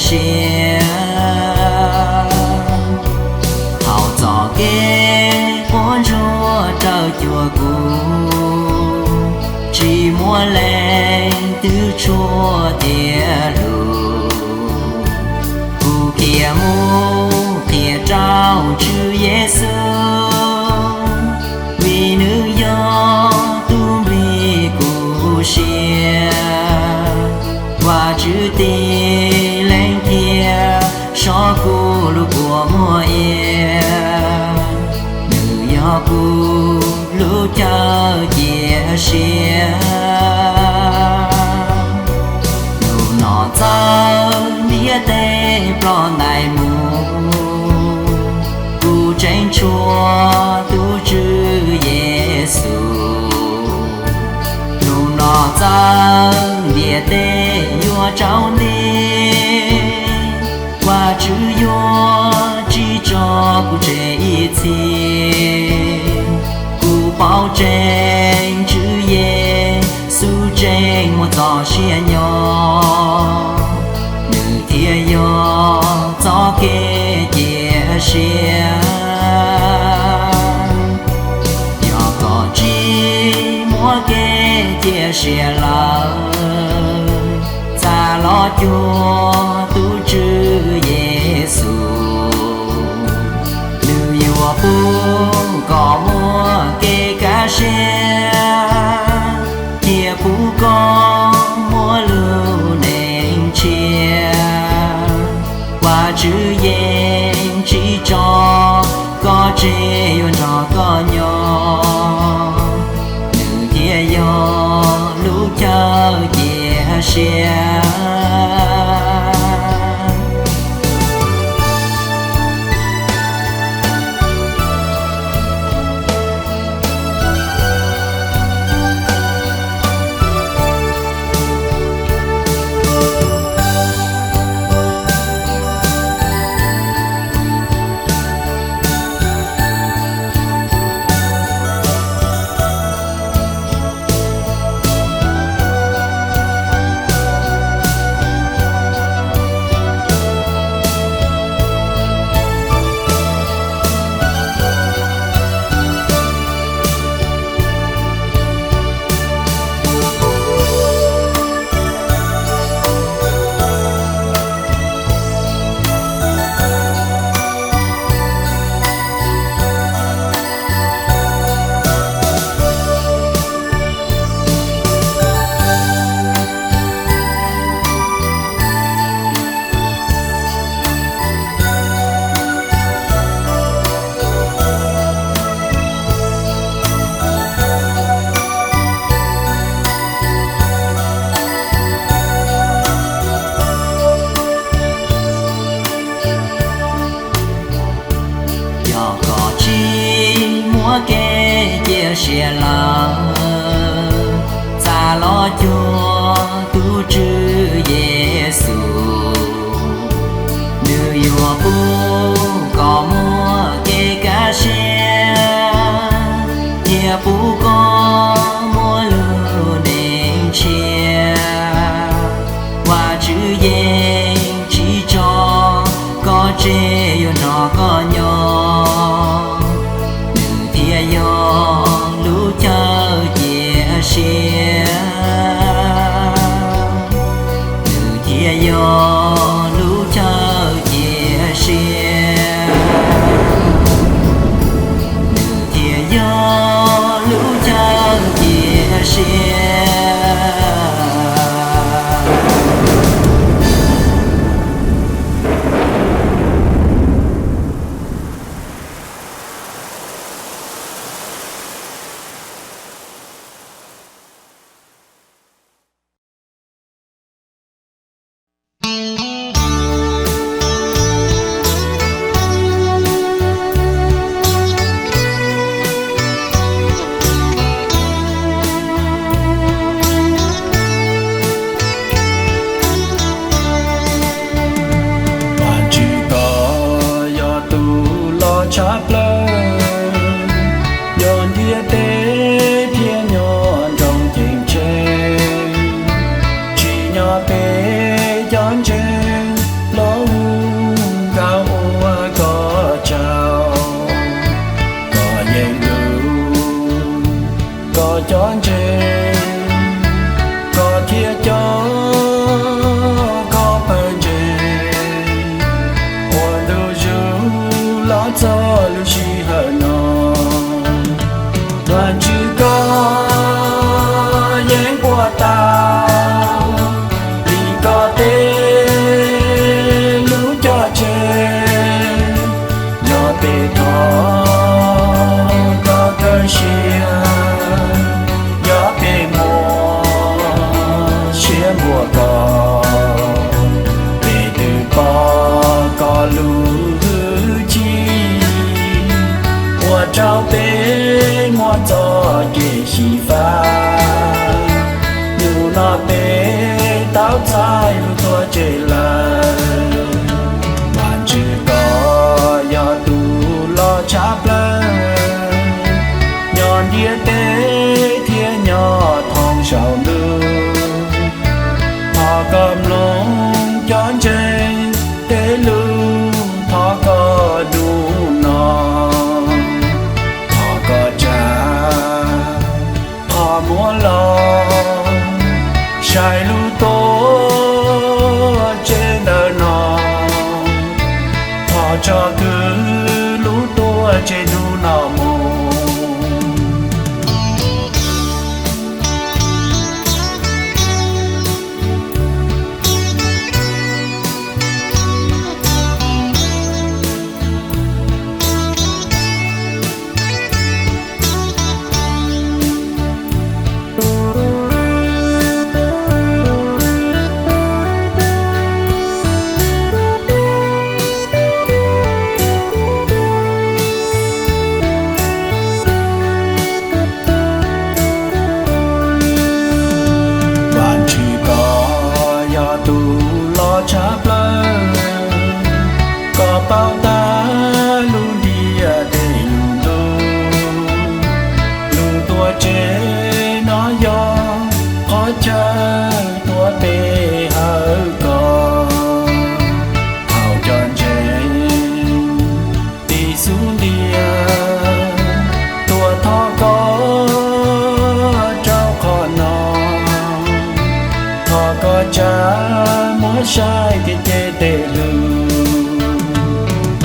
siab. Thaum txoj kev quab ntsuag raws cuag kuv, tsis muaj leej twg tshua tiav lus. Kuv khiav mus qhia rau Tswv Yexus, vim nws yog tus nplij kuv siab. Vajtswv tib leeg thiaj soj kuv lub kua muag iab, nws yog kuv lub chaw cia siab. Hnub no txawm ntiaj teb ploj ntais mus, kuv tseem tshuav tus Tswv Yexus. Hnub no txawm ntiaj teb yuav tsaus nti, Vajtswv yuav tsis tso kuv tseg ib txhis. Kuv paub tseeb Tswv Yexus tseem muaj txoj sia nyob, nws thiaj yog txoj kev cia siab. Yog koj tsis muaj kev cia siab lawm, txav los cuag tus Tswv Yexus. Nws yuav pub koj muaj kev kaj siab, thiab pub koj muaj lub neej tshiab. Vajtswv yeej tsis tso koj tseg, yuav nrog koj nyob, nws thiaj yog lub chaw cia siab. Yog koj tsis muaj kev cia siab lawm, txav los cuag tus Tswv Yexus. Nws yuav pub koj muaj kev kaj siab, thiab pub koj muaj lub neej tshiab. Vajtswv yeej tsis tso koj tseg, yuav nrog koj nyob, nws thiaj yog lub chaw cia siab. Nws thiaj yog lub chaw cia siab. Nws thiaj yog lub chaw cia siab. Vajtswv koj yog tus loj tshaj plaws, nyob ntiaj teb thiab nyob nroog ceeb tsheej, tsim nyog peb cov ntseeg Tej lub coj tseg, yog peb thov koj kawg siab, yog peb muaj siab npuab koj, peb twb pom koj lub hwj chim, ua rau peb muaj txoj kev xyiv fab. Hnub no peb tau txais lub tuam tsev lawm. Vajtswv koj yog tus loj tshaj plaws, nyob ntiaj teb thiab nyob thoob saum ntuj. Thov koj mloog cov ntseeg tej lus, thov koj hnub no, thov koj tsa qhov muag los saib lub tuam tsev ntawm no. Thov tsom kwm lub tuam tsev hnub no mus. Vajtswv koj yog tus loj tshaj plaws, koj paub tag lub ntiaj teb lub ntuj. Lub tuam tsev no yog qhov chaw tuav peb hawm koj. Thaum cov ntseeg pib xub ntiag tuaj thov koj rau qhov no, thov koj tsa muab saib thiab ceg tej lus.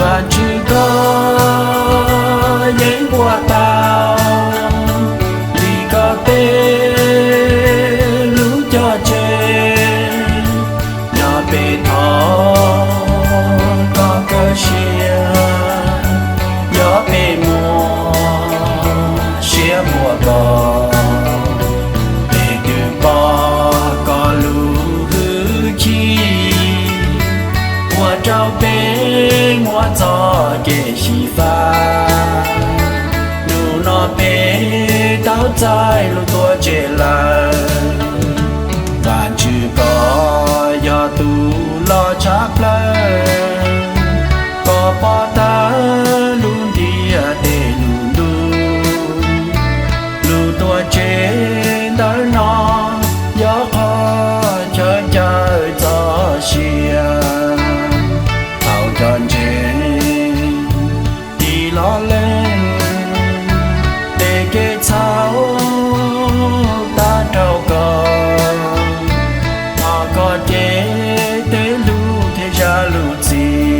Vajtswv koj yeej npuaj tau li koj tej lub coj tseg. Yog peb thov koj kawg siab, yog peb muaj siab npuab koj, peb twb pom koj lub hwj chim, ua rau peb muaj txoj kev xyiv fab. Hnub no peb tau txais lub tuam tsev lawm. Vajtswv koj yog tus loj tshaj plaws, koj pom tag lub ntiaj teb lub ntuj. Lub tuam tsev ntawm no yog qhov chaw caw txoj sia. Thaum cov ntseeg tig los lees tej kev txhaum tag rau koj, thov koj ceg tej lus thiab zam lub txim.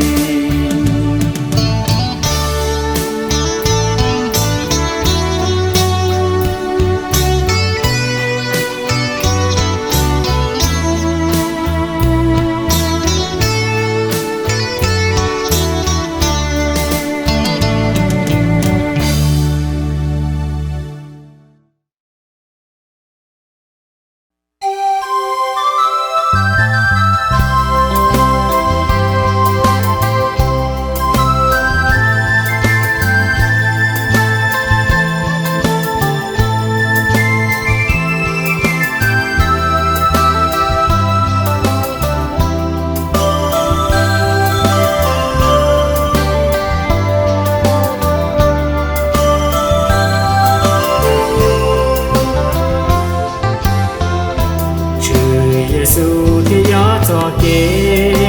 Tswv Yexus thiaj yog txoj kev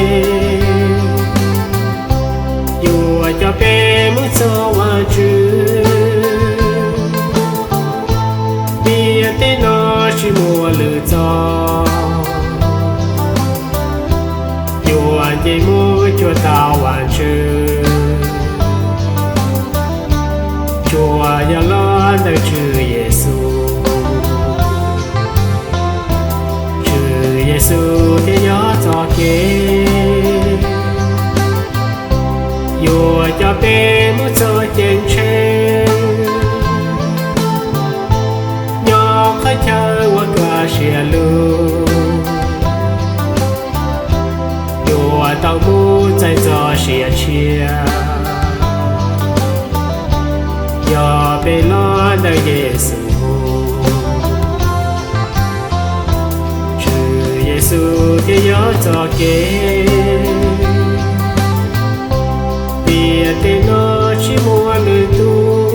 yuav coj peb mus txog Vajtswv. Ntiaj teb no tsis muaj lwm txoj, yuav nce mus cuag tau Vajtswv, tsuas yog los ntawm Tswv Yexus. Tswv Yexus thiaj yog siav tshiab, yog peb los ntawm Yexus hu, Tswv Yexus thiaj yog txoj kev. Ntiaj teb no tsis muaj lwm tus,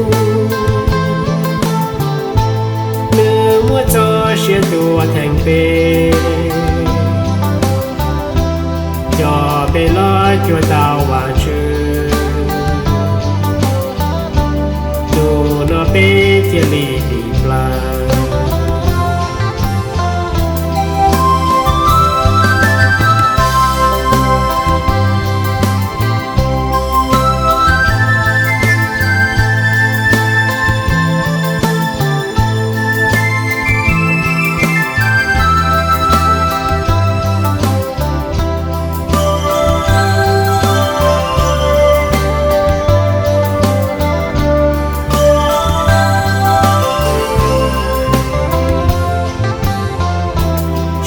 nws muab txoj sia tuav theej peb, coj peb los cuag tau Vajtswv. Ntu no peb thiaj li dim plaws.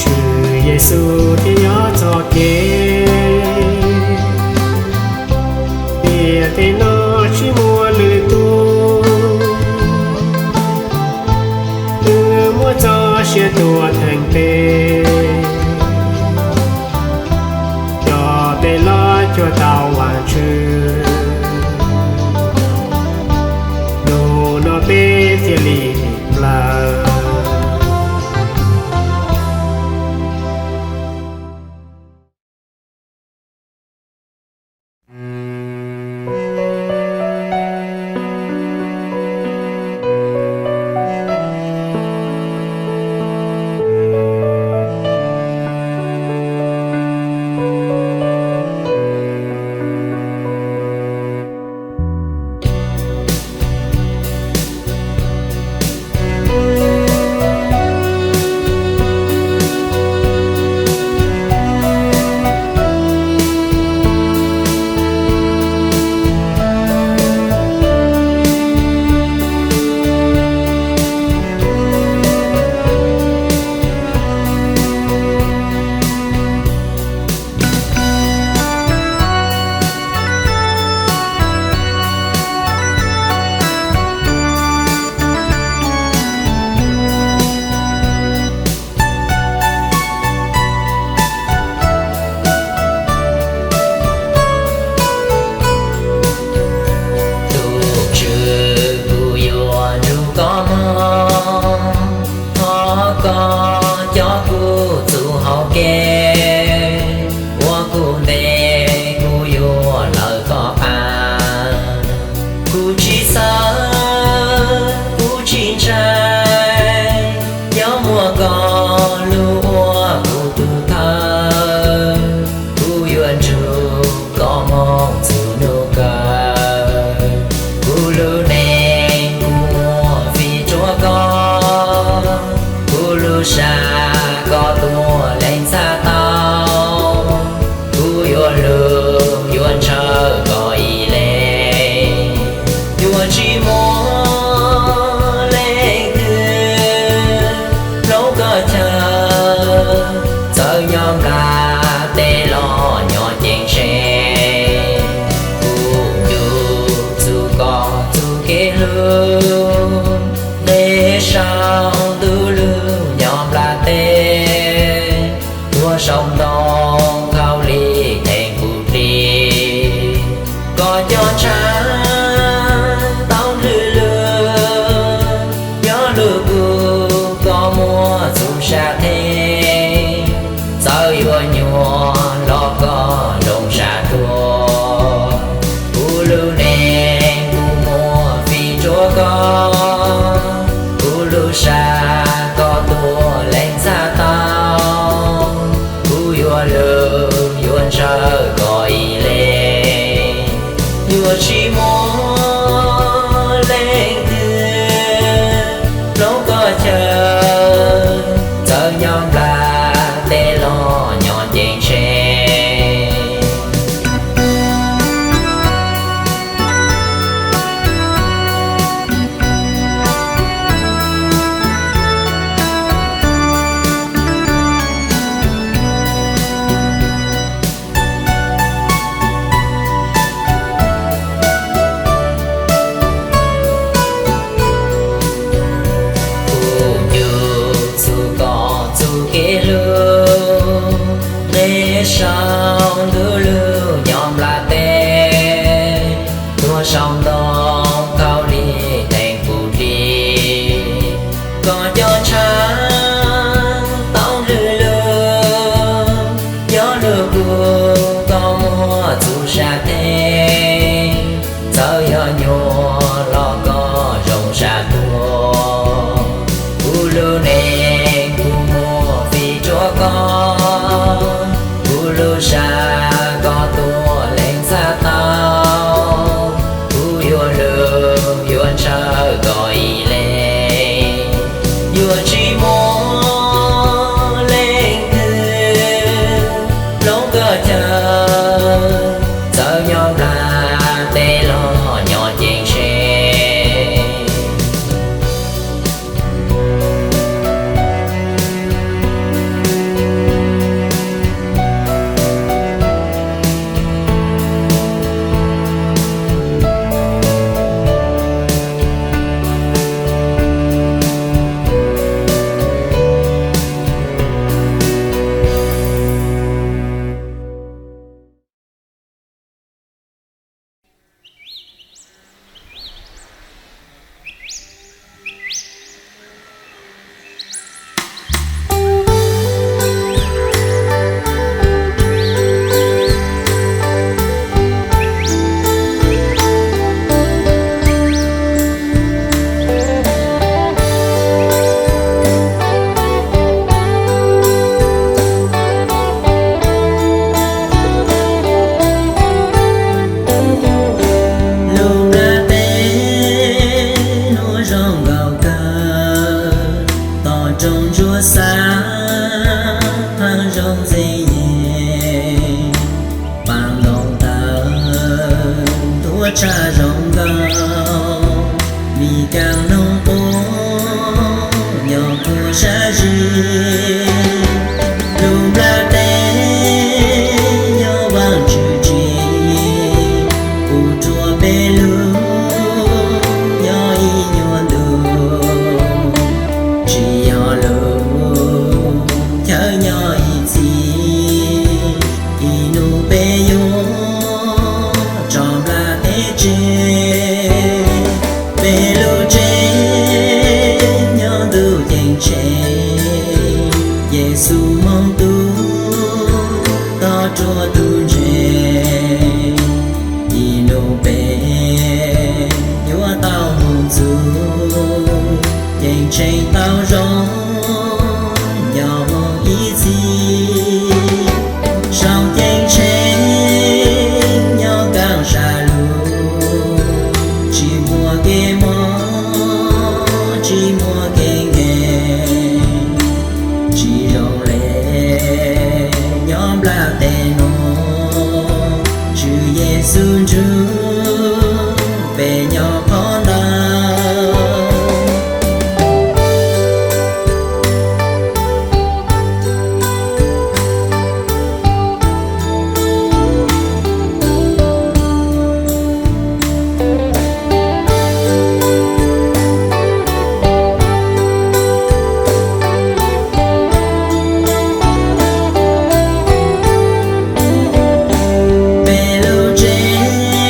Tswv Yexus thiaj yog txoj kev. Ntiaj teb no tsis muaj lwm tus, nws muab txoj sia tuav theej peb, coj peb los cuag tau Vajtswv. Ntu no peb thiaj li dim plaws. Tus Tswv, kuv yuav nrug koj mog, thov koj coj kuv txuj hauv kev uas kuv ntes, kuv yuav lawv koj pab. Kuv tsis xav, kuv tsis ntshai, nyob muaj koj lug ua kuv tug thawj. Kuv yuav nrug koj moog txug nub kawg. Kuv lub neej kuv muab fij rua koj, kuv lub sab koj tuaj lees txhaj tau. Kuv yuav hlub yuav ntshaw koj ib leeg, yuav tsis muaj leej twg hloov koj chaw. Txawm nyob nplaj teb los nyob ceeb tsheej, kuv ncu txug koj txuj kev hlub. Nqe sau ntuj lug nyob nplaj teb, ua saum ntoo khaub lig theem kuv plig. Koj cov ntshav tau nplwg lug, nyob lug kuv koj muab txug sab theej. Txawm yuav nyuaj los koj loo sab tuaj, kuv lub neej kuv muab fij rua koj. Kuv lub sab koj tuaj lees txhaj tau, kuv yuav hlub yuav ntshaw koj ib leeg, yuav tsis muaj leej twg hloov koj chaw. Txawm nyob nplaj teb los nyob ceeb tsheej. Saum ntuj lug nyob nplaj teb, tuag saum ntoo khaub lig theem pum dlig. Koj cov ntshav tau lwg lug, nyob lug kuv koj muaj txuj sa teg. Txawm yog nyuaj los koj zoo sab tuag. Kuv lub neej kuv muab fij rua koj, kuv lub sab koj tuaj lees txhaj tau. Kuv yuav hlub yuav ntshaw koj ib leeg, yuav tsis muaj leej twg hloov koj chaw. Txawm nyob nplaj teb los nyob ceeb tsheej. Lub nplaj teb nuav zoo nkauj kawg, toj roob ntsuab xav phaab zoo ntxeev nyem. Paab ntoo tawv ntuab tshaj zoo nkauj, vim kaaj noog quas nyob khuam sab zim. Lub nplaj teb yog Vaajtswv tsim, pub rua peb lug nyob ib nyuag ntu. Tsis yog lug chaw nyob ib txhis, ib nub peb yuav tso nplaj teb tseg. Peb lub tsev nyob ntuj ceeb tsheej, Yexus moog tug tog rua tug ntseeg. Ib nub peb yuav tau moog txug ceeb tsheej tau zoo nyob moog ib txhis. Saum ceeb tsheej nyob kaaj sab lug, tsis muaj kev mob, tsis muaj kev nkeeg, tsis zoo le nyob nplaj teb nuav. Tswv Yexus nrug peb nyob qhov ntawd. Peb lub tsev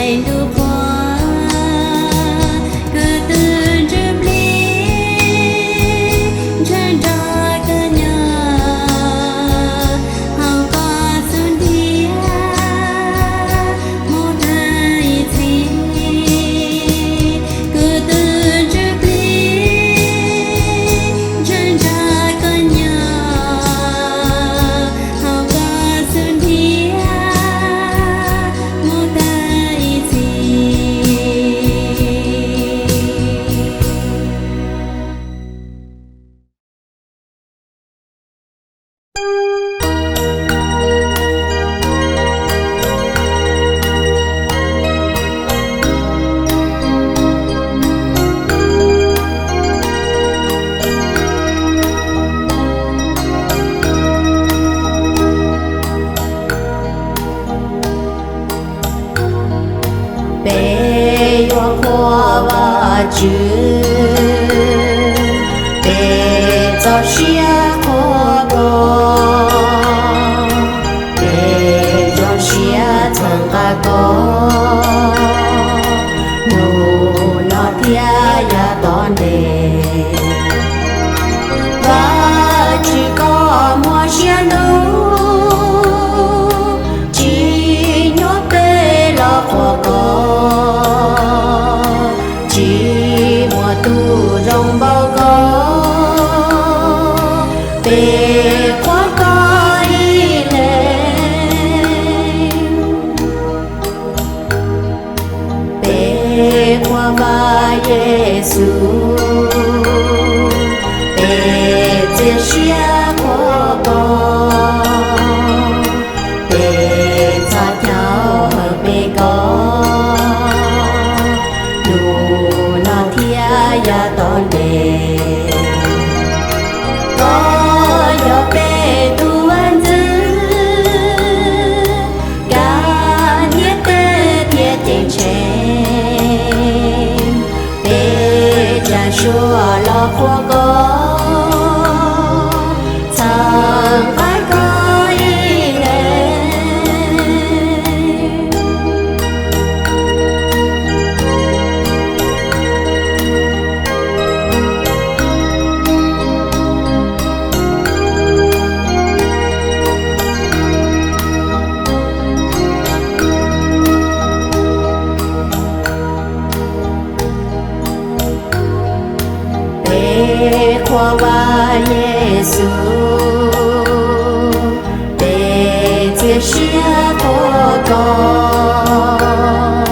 ntuj qhua, kuv tus ntsuj plig ntshaw nrog koj nyob hauv koj xub ntiag mus tag ib txhis. Kuv tus ntsuj plig ntshaw nrog koj nyob hauv koj xub ntiag mus tag ib txhis. Peb yuav qhuas Vajtswv, peb txaus siab qhuas koj, peb zoo siab txhawb nqa koj, hnub no thiab yav tom ntej. Vajtswv koj muaj siab ntuj, tsim nyog peb los qhuas koj, tsis muaj tus zoo npaum koj, peb qhuas koj ib leeg. Peb qhuas Vaj Yexus, peb txiav siab qhuas koj, peb txhos caug hawm peb koj, hnub no thiab yav tom ntej. Koj yog peb tus vaj ntxwv, kav ntiaj teb thiab ceeb tsheej, peb tsa suab los qhuas koj, txhawb nqa koj ib leeg. Peb qhuas Vaj Yexus, peb txiav siab qhuas koj,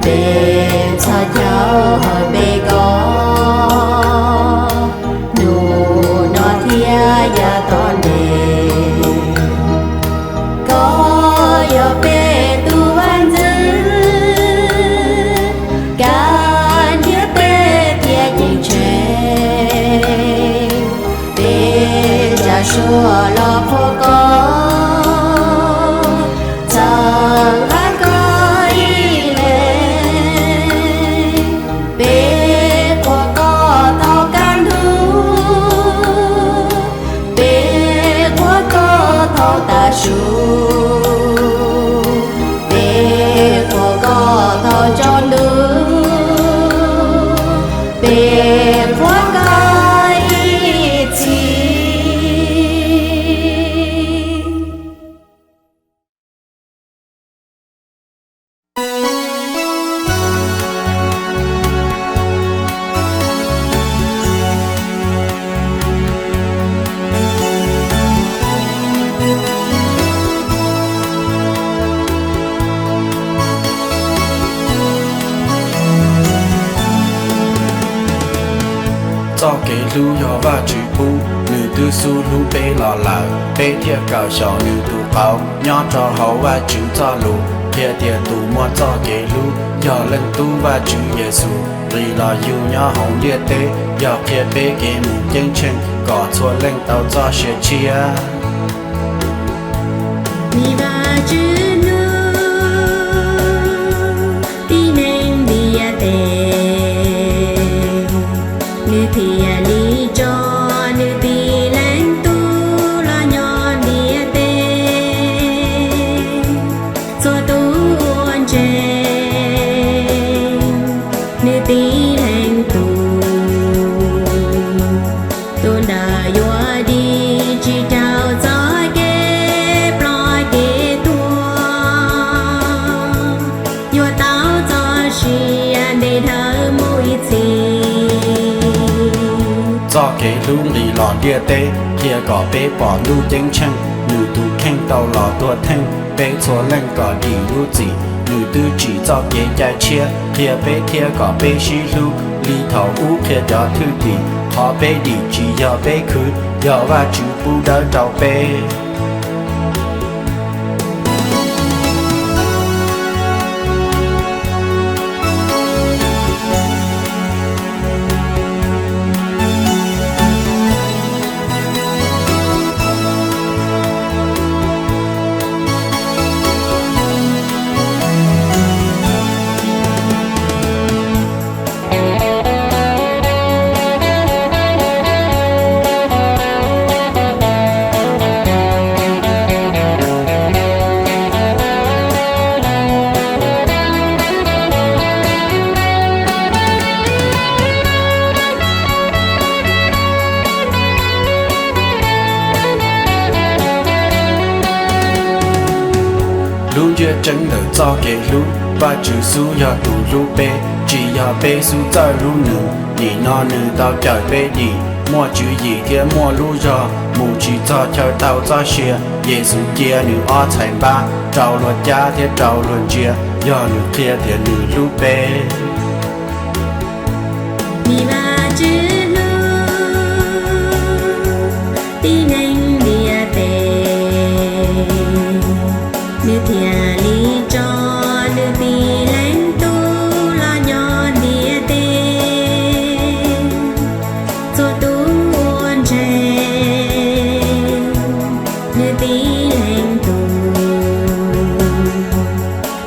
peb txhos caug hawm peb koj, hnub no thiab yav tom ntej. Koj yog peb tus vaj ntxwv, kav ntiaj teb thiab ceeb tsheej, peb tsa suab los qhuas koj, txhawb nqa koj ib leeg. Peb qhuas koj thaum kaj ntug, peb qhuas koj thaum tav su, peb qhuas koj thaum tsaus ntuj, peb qhuas koj ib txhis. Txoj kev hlub yog Vajtswv pub, nws twb xub hlub peb los lawm, peb thiaj kawm xyaum nws tus qauv. Nyob rau hauv Vajtswv txoj lus qhia tias tus muaj txoj kev hlub yog Leej Tub Vajtswv Yexus nqis los yug nyob hauv ntiaj teb, yog qhia peb kev mus ceeb tsheej kom txhua leej tau txoj sia tshiab. Vim Vajtswv hlub tib neeg ntiaj teb, nws thiaj li tso nws tib leeg tub los nyob ntiaj teb. Txhua tus uas ntseeg Txoj kev hlub nqis los ntiaj teb, qhia kom peb pom ntuj ceeb tsheej. Nws tus kheej tau los tuag theej, peb txhua leej kom dim lub txim. Nws twb tsim txoj kev cai tshiab, qhia peb thiab kom peb sib hlub. Li thaum ub qhia cov thwj tim, qhov peb dim tsis yog peb khwv, yog Vajtswv pub dawb rau peb. Lub ntsiab tseeb ntawm txoj kev hlub, Vajtswv xub yog tus hlub peb, tsis yog peb xub txawj hlub nws. Nim no nws tau cawm peb dim, muaj tswv yim thiab muaj lub zog, mus tsis txog chaw tau txoj sia. Yexus cia nws ob txhais npab rau luag cab thiab rau luag ntsia, yog nws qhia tias nws hlub peb. Vim Vajtswv hlub tib neeg ntiaj teb, nws thiaj li tso nws tib leeg tub los nyob ntiaj teb. Txhua tus uas ntseeg nws tib leeg tub,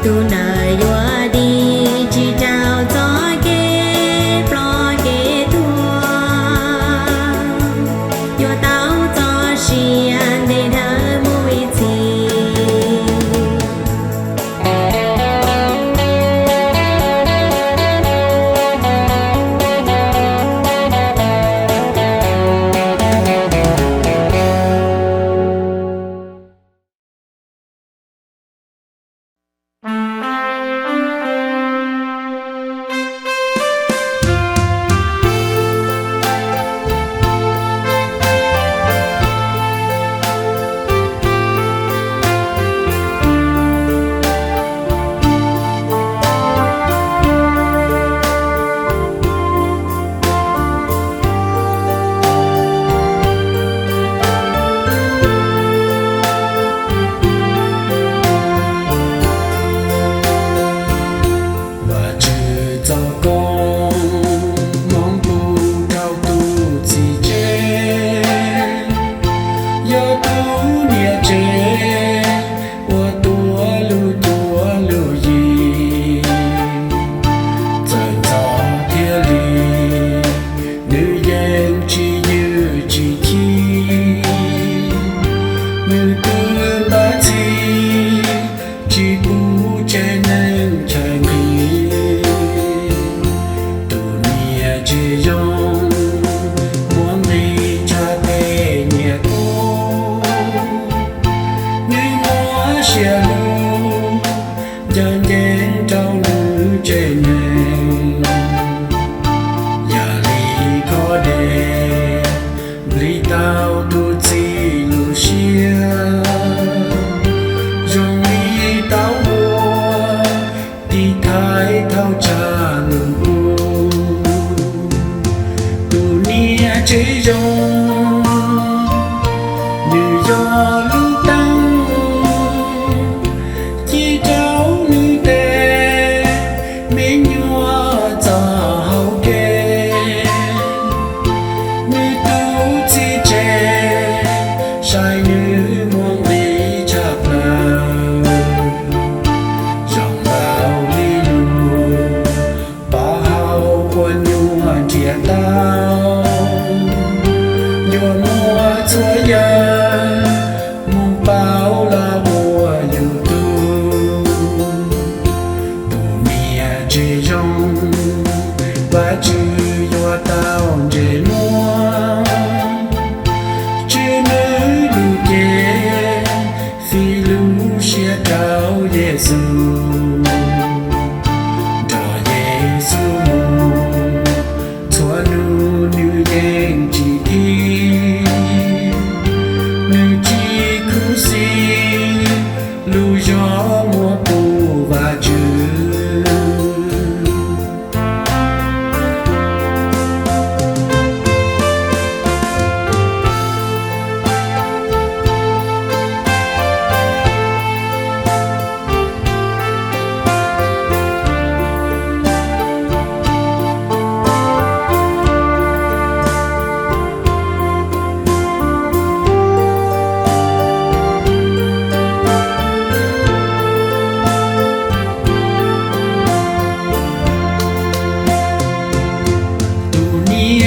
tus ntawd yuav dim tsis raug txoj kev ploj kev tuag, yuav tau txoj sia ntev dhawv mus ib txhis. Vajtswv txoj koob hmoov pub rau tus txiv tsev, yog tus niam tsev uas tuav lub cuab lub yig, txawm ntxhov thiaj li nws yeej tsis ywj tsis chim. Nws twb npaj txhij tsis pub tsev neeg chais nqi. Tus niam tsev zoo muaj nqis tshaj tej niam tub, nws muaj siab lug ncaw ncees rau nws tsev neeg. Yam li khob dej nplij tau tus txiv lub siab, zoo li tauv hau tiv thaiv thauj tshaj nws pub. Tus niam tsev zoo, nws yog lub teeb ci rau nws tej me nyuam txoj hau kev. Nws tus txiv tsev saib nws muaj nqis tshaj plaws, zoo npaum li lub pov haum uas nyuam nrhiav tau, yuav muab txhua yam mus pauv los ua yus tug. Tus niam tsev zoo, Vajtswv yuav tau ntsej muag, tswj nws lub cev fij lub siab rau Yexus. Nrog Yexus mus txhua hnub nws yeej tsis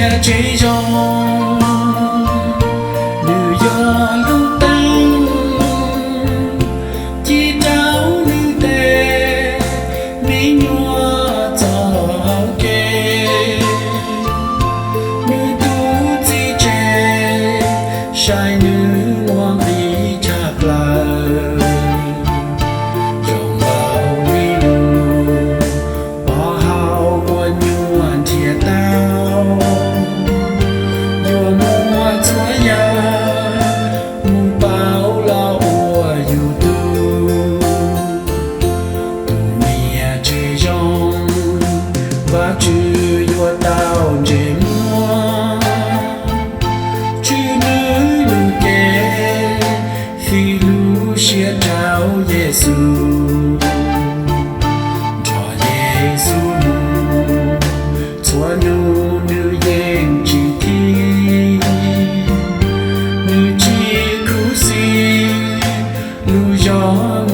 Tsev zoo, nws yog lub teeb ci rau nws tej me nyuam txoj hau kev. Nws tus txiv tsev saib nws muaj nqis tshaj plaws, zoo nkaus li lub pov haum uas nyuam nrhiav tau. Yuav muab txhua yam mus pauv los ua yus tug. Tus niam tsev zoo, Vajtswv yuav tau ntsej muag tswj nws lub cev, fiv lub siab rau Yexus. Nrog Yexus mus txhua hnub nws yeej tsis thim, nws tsis khuv xim lub zog